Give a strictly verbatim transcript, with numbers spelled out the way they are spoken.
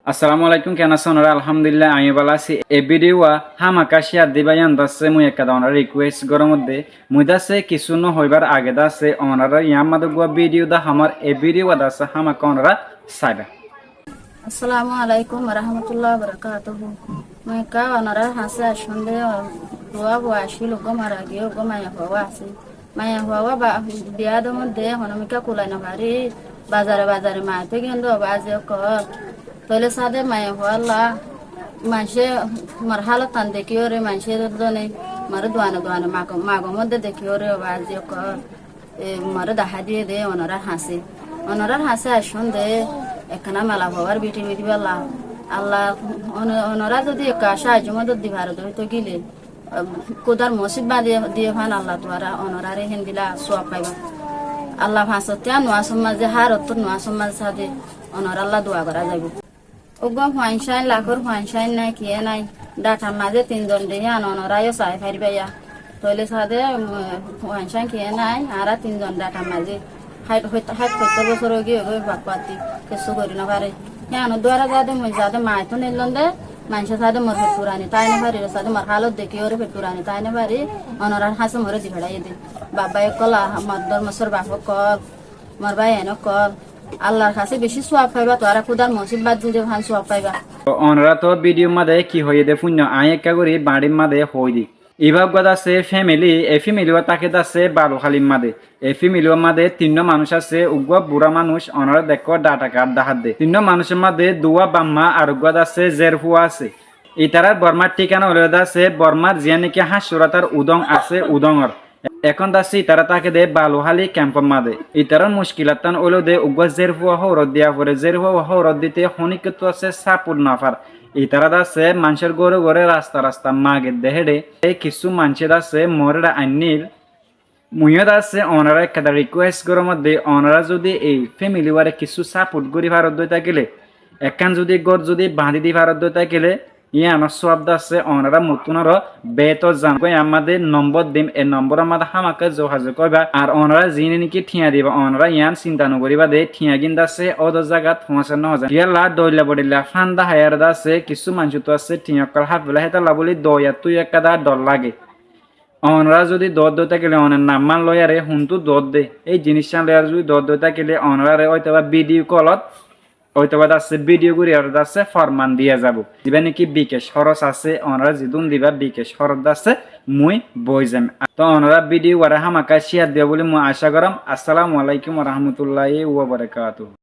Assalamu alaikum, keén asó onorá? Alhamdulillah, añí bála así. E video wa hámaka share diba yián dassé mui ekká onorá request gorómodde. Mui dassé kissú no hoibar age dassé onorá yián madé uggúa video da hamar, e video wa dassé hámaka onorá saiba. Assalamu alaikum warahmatullahi wabarakatuhu. Mui ekká onorár hañsé aiccúm de, duwa fua accíl, uggúa mara giyé, uggúa maiya fua asé. Maiya fua ba-, biyá de modde honó mikká kulai no fari, bazare bazare maite giyónde ó bázi ókkol. Tóile sáde maiya fualla maincé mor hálot tán dekíyore, maincé zone more duane duane mago, mago modde dekíyore ó bázi ókkol. E, more dahá diyé de onorár hañsé. Onorár hañsé aiccúm de, ekkána mela fua bíti bíti bála. Allah, ono-, onorá zodi ekká sáaijjo modot di faro de óito gile, kúdar mosib bañdí diyé fán Allah tuáñra onoráre héndilla suab faiba. Allah fañs ottú nuwasor mazé, hár ottú nuwasor mazé sáde onorálla dua gorá zaibo. Uggúa fuain cáin, lakór fuain cáin nái, kiyé nái, dhathar mazé tin zon de yían onorá yó sai faribá yá. Tóile sáde, um, fuain cáin kiyé nái, añára tin zon dhathar mazé. Háit, háit, háit hoittór bosór óigiyoi goi, bak batti kessú gorí no fare. Yíanor duara sáde mui sáde maiyattú neillón de, maincé sáde mor fet furani tái no fari, sáde mor hálot dekíyore fet furani tái no fari, onorár hañsé more di feçáiye de. Baf bái ókkol, ah, mor dormosór baf ókkol, mor báiyain ókkol, Allar hañsé bicí suab faiba, tuáñra kúdar mosib bañdí de fán suab faiba. Onorá to video mazé ki hoiyé de fúinno, añí ekká gorí bañçir mazé hoói di. Ibá uggúa dassé family, e family wa táke dassé Baluhálir mazé. E family wa mazé tinnúa manúic asé, uggúa burá manúic, onorá dekkó dhata kaát dahádde. Tinnúa manúicor mazé duwá bafma ar uggúa dassé zérfua asé. Itarár Bormár thíkana óilde dassé Bormár ziyán néki Háñccuratar udóng asé, udóngor. Ehón dassé itará táke de Baluháli kempór mazé. Itarár muckilattán óilde uggúa zérfua hóorót diya fore, zérfua hóorót dite honíkkattú assé sápot no far. Itará dassé maincór góre góre rasta rasta mager de héçe. E kissú maincé dassé moréçe ainníl. Mui yó dassé onorá ekká request gorómodde, onorá zodi ei family ware kissú sápot gorí farodde ói tákile, ekkán zodi gór zodi bañdí di farodde ói tákile, yíanor suab dassé onorá mottún aró beétor zano. Goi añár mazé nombor dim, e nombor mazé hámaka zogazog goríba. Ar onorá ziíne néki thiañ diba, onorá yían sinta no goríba de, thiañgín dassé ódor zagat foóñsai no hoó. Yíalla dhoilla bodhoilla fán daháiyaré dassé kissú maincóttu assé thiañ ókkol háfela, hétolla bóli doiyattú yó ekká dhoór lage. Onorá zodi doódde ói tákile onor nammán loiyaré huntú doódde, éi ziníccán loiyaré zodi doódde ói tákile onoráre óitoba video callot, óitoba dassé video gorí ar dassé forman diya zaibo. Zibá néki bikash hóros asé, onorá zidún diba bikash hóros dassé mui boi zaim. Toóu onorá video ware hámaka share diba bóli mui acá goróm. Assalamu alaikum warahmatullahi wabarakatuhu.